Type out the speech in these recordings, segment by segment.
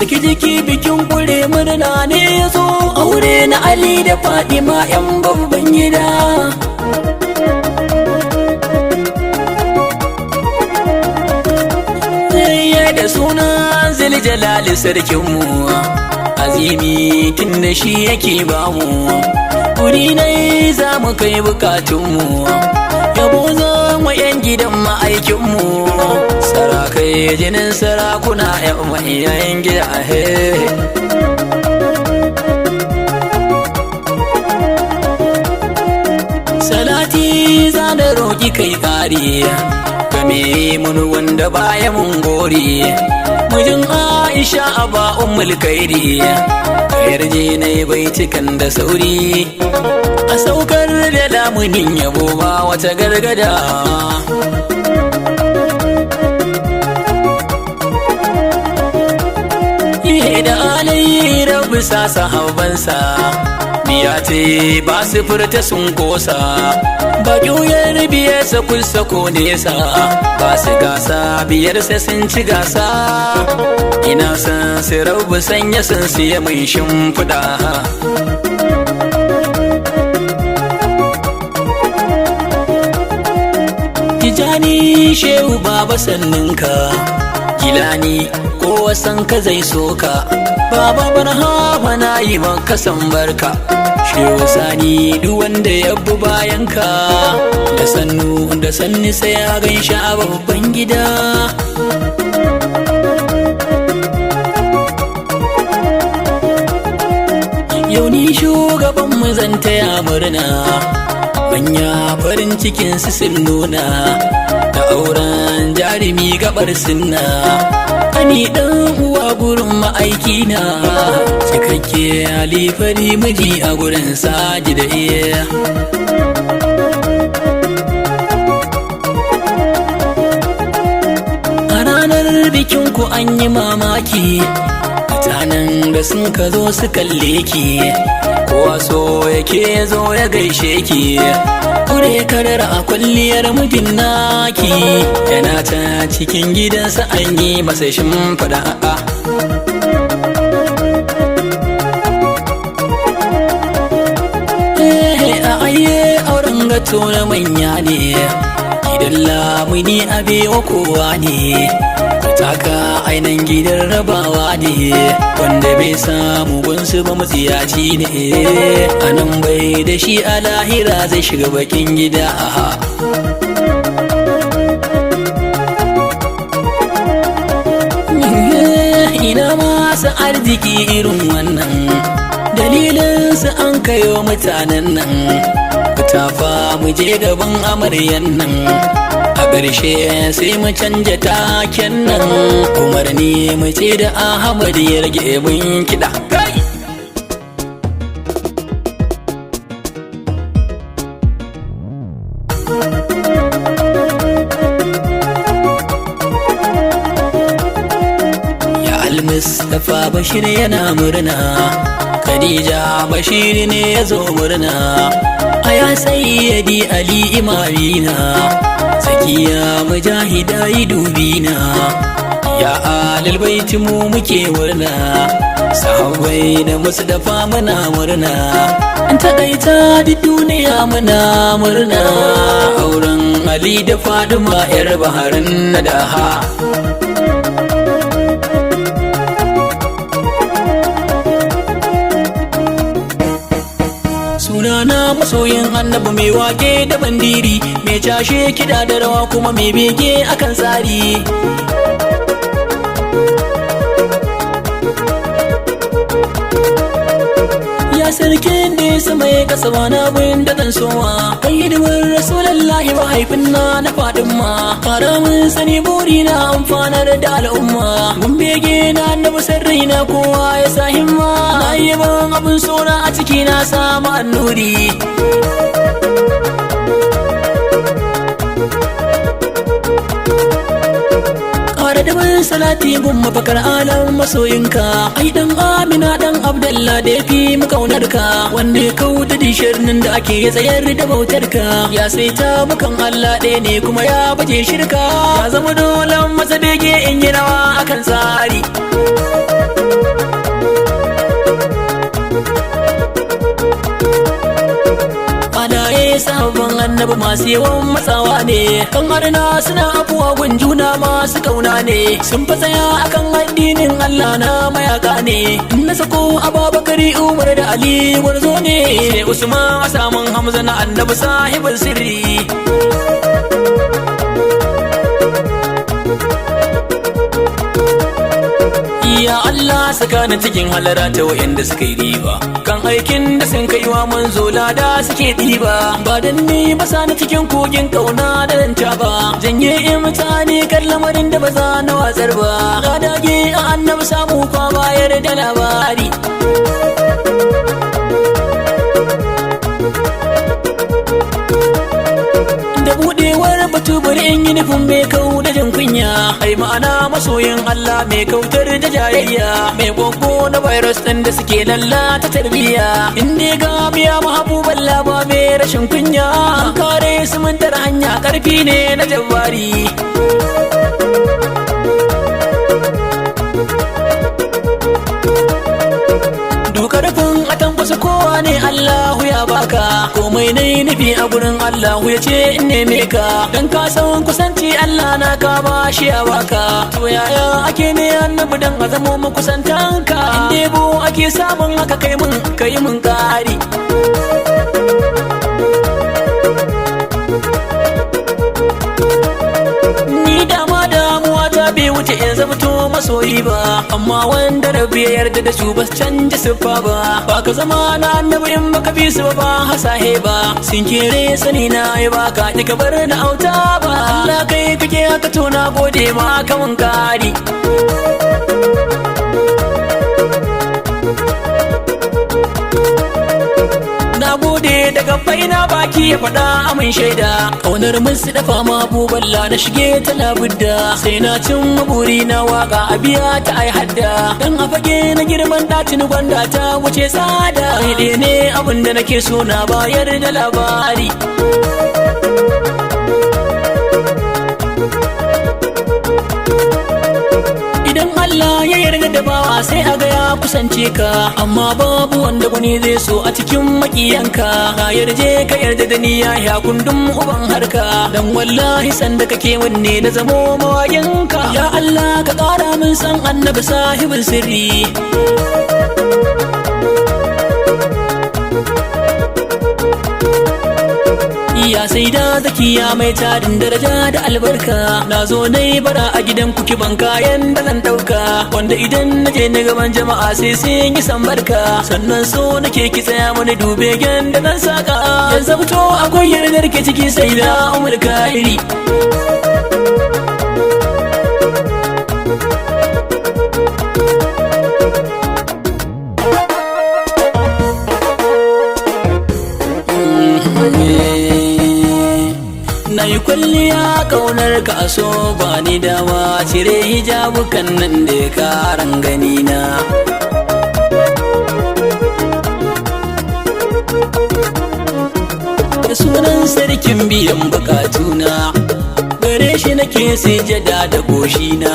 Saki jiki bikin kure murna ne ya zo. Aure na Ali da Fadima 'yan babban gida. Da suna Zuljalali sarkinmu, azimi tun da shi yake bamu. Guri ne za mu kai bukatunmu, yabo za mu 'yan gidan ma'aikinmu. Sarakai jinin sarakuna 'yan manyan gida. Salati za da roƙi kai ƙari game mun wanda baya mun gori. Mijin Aisha aba ummul kairi, yarje na baitukan da sauri. A saukar da lamunin yabo ba wata gargada. Da alai rabu sa sahabbansa, biya ce ba su furta sun kosa. Ba ƙuyar biyarsa kusa ko nesa, ba su gasa biyarsa sun ci gasa. Ina san su rabu sanya sun siya mai shimfiɗa. Tijani shehu baba sanninka, Gilani kowa san ka zai soka. Baba barhama na yi maka san barka. Shehu Sani duk wanda ya bi bayanka, da sannu da sanni sai ya gan shi a babban gida. Yau ni shugaban mu zan taya murna, manya farin cikin su sun nuna. Da auren jarumi gabar sunna, ani dan uwa gurin ma'aiki na. Cikakke alifari miji a gurin saji da iya. A ranar bikin ku an yi mamaki, mutanen da sun ka zo su kalle ki. Kowa so yake zo ya gaishe ki. Kure karar a kwalliyar mijin naki, yana ta cikin gidansa an yi masa shimfiɗa. A aye auren gato na manya ne, idan lamuni abewa kowa ne. Taka ainihin gidan rabawa ne, wanda bai samu gunsu ba matsiyaci ne. A nan bai da shi a lahira zai shiga bakin gida. Ina masu arziki irin wannan, dalilin su an kayo mutanen nan. Tafa mu je gaban amaryan nan, a ƙarshe sai mu canja taken nan. Umarni mu ce da Ahmad ya rage mun kiɗa. Kai! Ya Almustapha Bashir yana murna, Khadija Bashir ne ya zo murna. Aya sayyadi Ali imamina, Sakiya mujahida yi dubina. Ya alil baiti mu muke murna, sahabbai da Mustapha muna murna. An taƙaita duk duniya muna murna. Auren Ali da Fadima yar baharin nadaha. Sunana masoyin annabi mai wake da bandiri, mai cashe kiɗa da rawa kuma mai bege akan tsari. Ya sarkin da ya sama ya kasa ba na bin da zan sowa. Kan hidimar Rasulallahi mahaifin na na Fadima. Karamin sani buri na amfanar da al'umma. Mun bege na annabi sarri na kowa ya sa himma. Na yi ban abin sona a ciki na samu annuri. Ƙara da ban salati gun mafakar alam masoyinka. Ai dan Amina dan Abdallah da ya fi mu kaunarka. Wanda ya kauta dishirnin da ake ya tsayar da bautarka. Ya saita mukan Allah ɗaya ne kuma ya baje shirka. Ya zama dole masa bege in yi rawa akan tsari. Sahabban annabi masu yawan matsawa ne kan arna, suna abuwa gun juna, masu kauna ne, sun fa tsaya akan addinin Allah, na mayaka ne. In na sako Ababakari, Umar da Ali gwarzo ne, sai Usman a samun Hamza na annabi sahibin sirri. Ya Allah, saka ni cikin halara ta wa'anda suka yi riba kan aikin da sun kai wa manzo, lada suke ɗiba. Ba dan ni ba, sani cikin kogin kauna da ranta ba, janye in mutane kan lamarin da ba za na watsar ba. Ga dage a annabi samu kwa bayar da labari. Da budewar batu, bari in yi nufin mai kau da jin kunya, ai ma'ana masoyin Allah mai kautar da jayayya, mai gogo na virus ɗin da suke lallata tarbiyya. In dai ga miya mahabuban laba mai rashin kunya, an kare su mun tara hanya, karfi ne na jabbari. Karfin a tankwasa kowa ne Allahu ya baka, komai na yi nufi a gurin Allahu ya ce in neme ka, dan ka san kusanci Allah na ka ba shi ya baka. To yaya ake ne annabi dan a zamo makusantanka? In debo ake samun haka, kai mun kai mun kari. Ni dama damuwa ta bai wuce in zamto masoyi ba, amma wanda rabi ya yarda da su ba su canja siffa ba. Ba ka zama na annabi in baka bi su ba, ba hasahe ba, sun kere sani na ai ba ka ki ka bar na auta ba. Allah kai kake haka, to na gode ma kamun kari. Na gode daga faina baki ya faɗa amin shaida, ƙaunar mun su dafa ma buballa na shige ta labudda, sai na cin maburi na waka a biya ta ai hadda, dan a fage na girman ɗacin gwanda ta wuce tsada. Ai ne abin da nake so na bayar da labari. Idan Allah ya yarda da bawa, sai a ga ya kusance ka, amma babu wanda wani zai so a cikin makiyanka. Ka yarje ka yarda da ni ya ya kundin uban harka, dan wallahi sanda kake mun ne na zamo mawayanka. Ya Allah, ka kara min san annabi sahibin sirri. Ya sai da zakiya mai tarin daraja da albarka, na zo na yi bara a gidan kuki ban kayan da zan ɗauka, wanda idan na je na gaban jama'a sai sun yi san barka. Sannan so nake ki tsaya mani dube gen da zan saka, yanzu fito akwai yardar ke ciki sai da umar kairi. Na yi kwalliya kaunar ka so ba ni dama, cire hijabukan nan da ya karan gani na. Da sunan sarkin biyan bukatuna, gare shi nake sujada da goshina,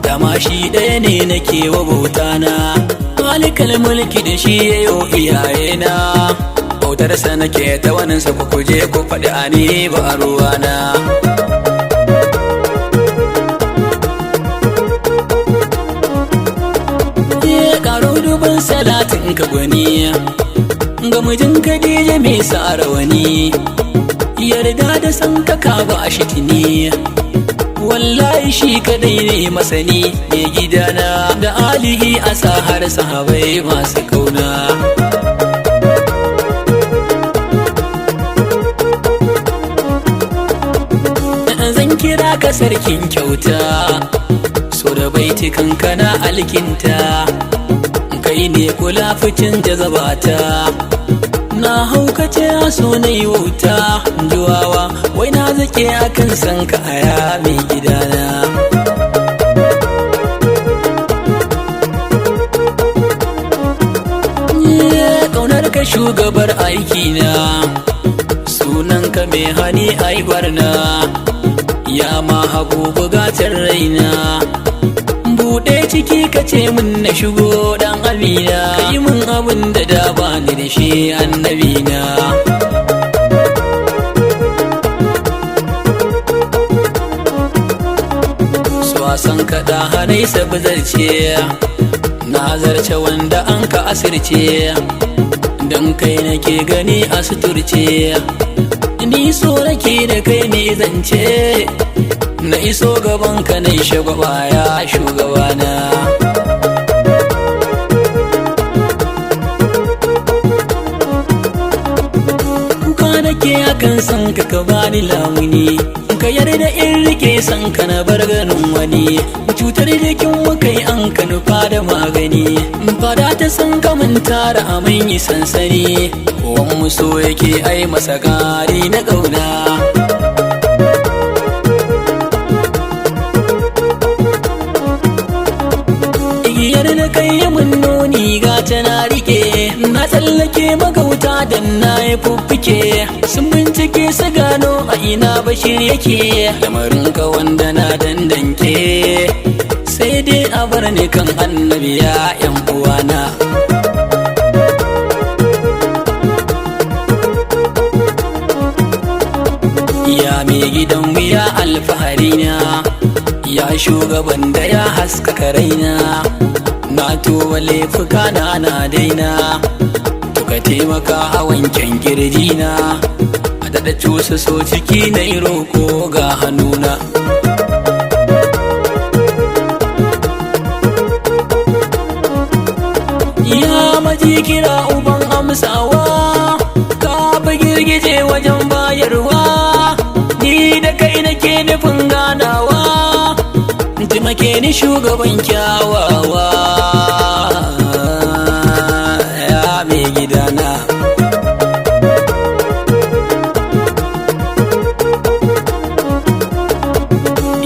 dama shi ɗaya ne nake wa bautana. Malikal mulki da shi yayo iyayena, bautarsa nake ta waninsa, ku kuje ku faɗi ani ba ruwana. Ya karo dubin salatin ka gwani ga mijin Khadija mai sa rawani, yarda da san ka ka ba shi tuni, wallahi shi kadai ne masani mai gidana, da alihi a har sahabai masu kauna. Zan kira ka sarkin kyauta, so da baitukan kana alkinta, kai ne kula ficin jazabata, na haukace so na yi wauta juwawa, wai na zake akan san ka aya mai gidana. Kaunar ka shugabar aikina, sunan ka mai hani aibarna, ya ma hagu bugatar raina, buɗe ciki ka ce min na shigo dan amina, ka yi min abin da da ba ni da shi annabina. San kaɗa hanai sabi zarce, na zarce wanda an ka asirce, don kai nake gani a suturce. Ni so nake da kai ne zance, na iso gaban ka na shagwaba ya shugabana. Kuka nake akan san ka, ka bani lamuni, ka yarda in rike san ka na bar ganin wani. Cutar jikin mu kai an ka nufa da magani, fada ta san ka mun tara a mun yi sansani. Kowan mu so yake ai masa gari na ƙauna. Igiyar da kai yi mun nuni ga ta na rike, na tsallake magauta dan na yi fuffuke. Sun bincike su gano a ina Bashir yake, lamarin ka wanda na dandanke. Sai dai a bar ni kan annabi ya yan uwana. Ya mai gidanmu ya alfaharina, ya shugaban da ya haskaka raina. Na tuba laifuka na na daina, to ka taimaka a wanken kirjina, a daɗa cusa so ciki na yi roko ga hannuna. Ya maji kira uban amsawa, ka fi girgije wajen bayarwa. Ni da kai nake nufin ganawa, taimake ni shugaban kyawawa. Ya mai gidana.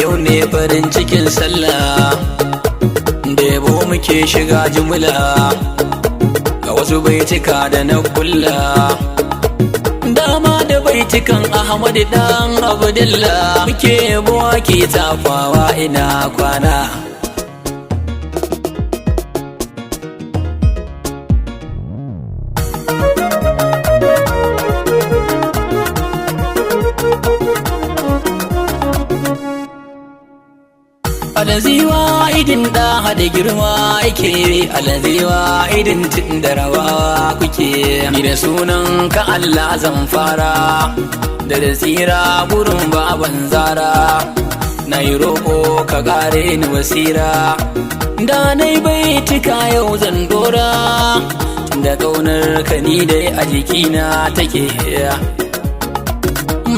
Yau ne farin cikin sallah, da yabo muke shiga jumla, ga wasu baituka da na kulla. Dama da baitukan Ahmadu dan Abdullah muke yabo ake tafawa ina kwana. Alaziwa idin da hada girma yake, alaziwa idin tun da rawa kuke. Ni da sunan ka Allah zan fara, da da tsira gurin baban zara. Na yi roƙo ka gare ni basira, da na yi baitika yau zan dora. Da ƙaunar ka ni dai a jikina take.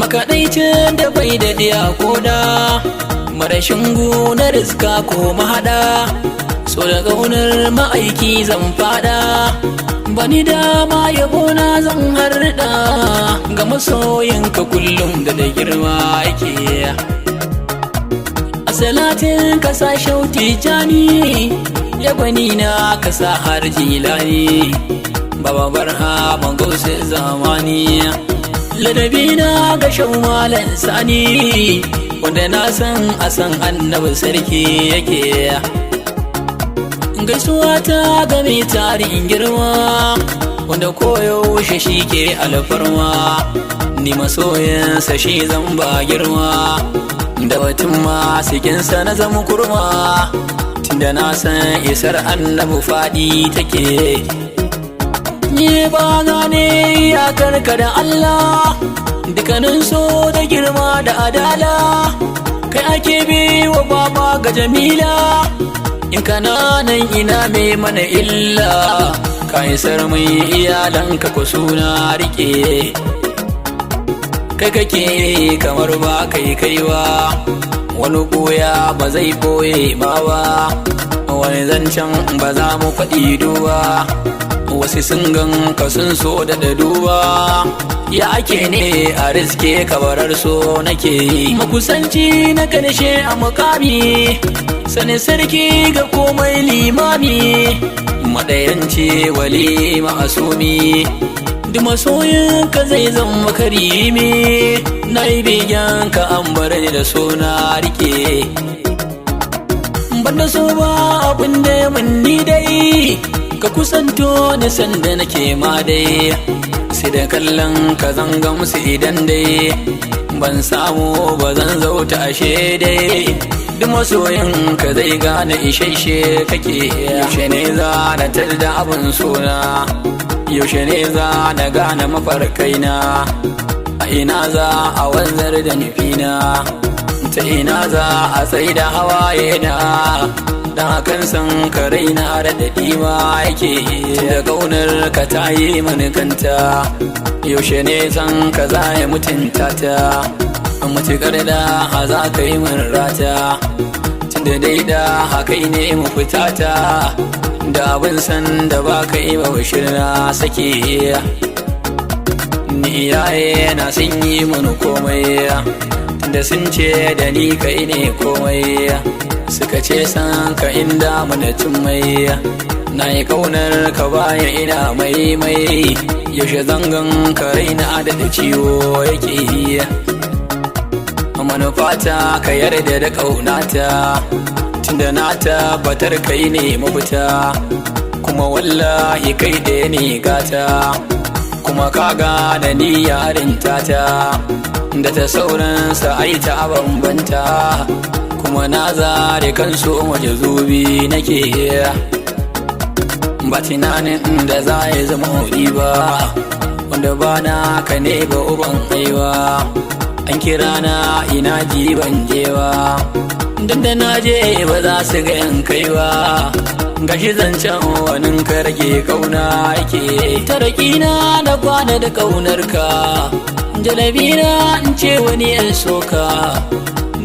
Makaɗaicin da bai da diya koda, marashin na riska ko mahaɗa. So da ƙaunar ma'aiki zan fada, bani dama yabo na zan harda. Ga masoyinka kullum da da girma yake. A salatin ka sa shauti jani, ya gwani na ka sa har jilani. Baba barha magausi zamani, ladabi na ga shan malan sani, wanda na san a san annabi sarki yake. Gaisuwa ta ga mai tarin girma, wanda koyaushe shi ke alfarma. Ni masoyinsa shi zan ba girma, da batun masikinsa na zama kurma. Tunda na san isar annabi faɗi take. Ni ba gane iyakarka da Allah, dukkanin so da girma da adala. Kai ake bi wa baba ga Jamila, in kananan ina mai mana illa. Ka isar mai iyalanka ku suna rike. Kai kake kamar ba kai kaiwa, wani koya ba zai boye ma ba. Wani zancen ba za mu faɗi duba, wasu sun gan ka sun so da duba. Ya ake ne a riske kabarar so nake yi. Makusanci na karshe a mukami, sanin sarki ga komai limami. Maɗayanci wali ma'asumi, duk masoyin ka zai zama karimi. Na yi begen ka an bar ni da suna rike. Banda so ba abin da ya mun ni dai, ka kusanto ni sanda nake ma dai. Sai da kallon ka zanga musu idan dai Ban samu ba zan zauta ashe dai duk masoyin ka zai gane isheshe kake. Yaushe ne za na da abin sona? Yaushe ne za na gane mafarkaina? A ina za a wanzar da nufina? Ta ina za a tsaida hawaye na? Dan akan san ka raina raɗaɗi ma yake, da ƙaunar ka ta yi mani kanta. Yaushe ne san ka za ya mutunta ta? Matuƙar da ha za ka yi min rata, tunda dai da haka ne mu fita ta da abin san da ba ka yi ba. Bashir na sake ni, iyaye na sun yi mani komai, tunda sun ce da ni kai ne komai. Suka ce san ka inda mana cin mai, na yi kaunar ka baya ina mai mai. Yaushe zangan ka raina da ciwo yake. Manufata ka yarda da kaunata, tunda na tabbatar kai ne mafita, kuma wallahi kai da ne gata, kuma ka gane ni yarin tata da ta sauransa ai ta bambanta, kuma na zare kansu waje zubi nake. Ba tunanin da za ya zama ba, wanda ba na ka ne ba uban aiwa. An kira na ina ji ban je ba, dan da na je ba za su ga yan kai ba. Gashi zancen wanin ka rage kauna yake tarakina na kwana da kaunar ka, jalabina in ce wani yan soka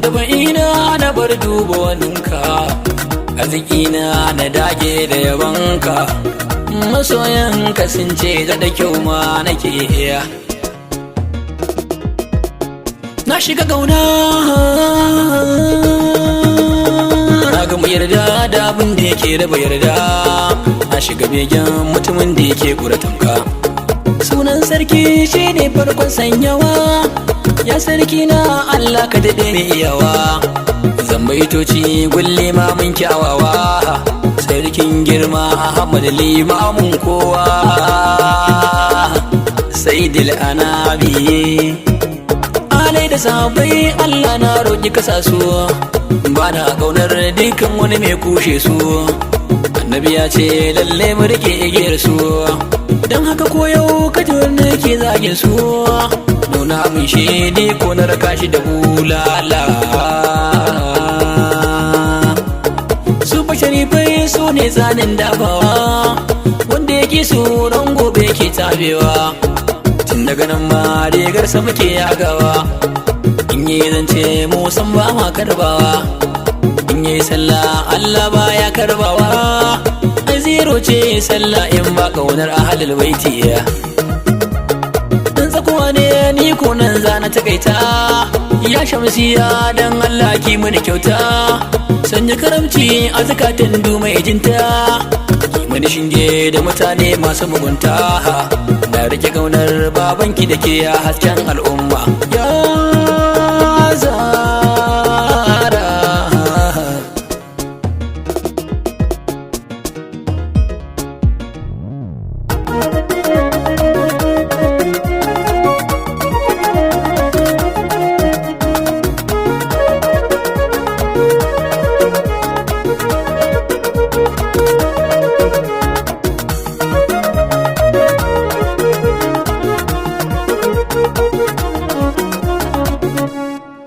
da ba'ina na bar duba waninka, arzikina na dage da yabanka. Masoyanka sun ce da kyau ma nake. Na shiga gauna, na gama yarda da abin da yake raba yarda. Na shiga begen mutumin da yake kura tamka. Sunan sarki shine farkon sanyawa. Ya sarki na Allah, ka daɗe mai iyawa. Zambaitoci gulle mamun kyawawa, sarkin girma Ahmad limamun kowa, Saidil Anabi, alai da sahabbai. Allah na roƙi kasa su, ba na ƙaunar dukkan wani mai kushe su. Annabi ya ce lalle mu rike igiyar su, don haka ko yau ka ji wani ke zagin su, nuna min shi ni ko na raka shi da bulala. Su fa sharifai su ne tsanin dafawa, wanda yake su ran gobe ke tabewa. Tun daga nan ma rigarsa muke yagawa, in yi zance mu san ba ma karbawa, in yi sallah Allah ba ya karbawa. Ai zero ce sallah in ba kaunar ahalul baiti. Dan tsakuwa ne ni ko nan zana takaita. Ya Shamsiya, dan Allah ki mini kyauta, sanya karamci a zakatan du mai jinta, ki mini shinge da mutane masu mugunta. Na rike kaunar babanki da ke hasken al'umma, ya Zara.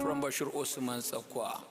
From Bashir Osman Tsakwa.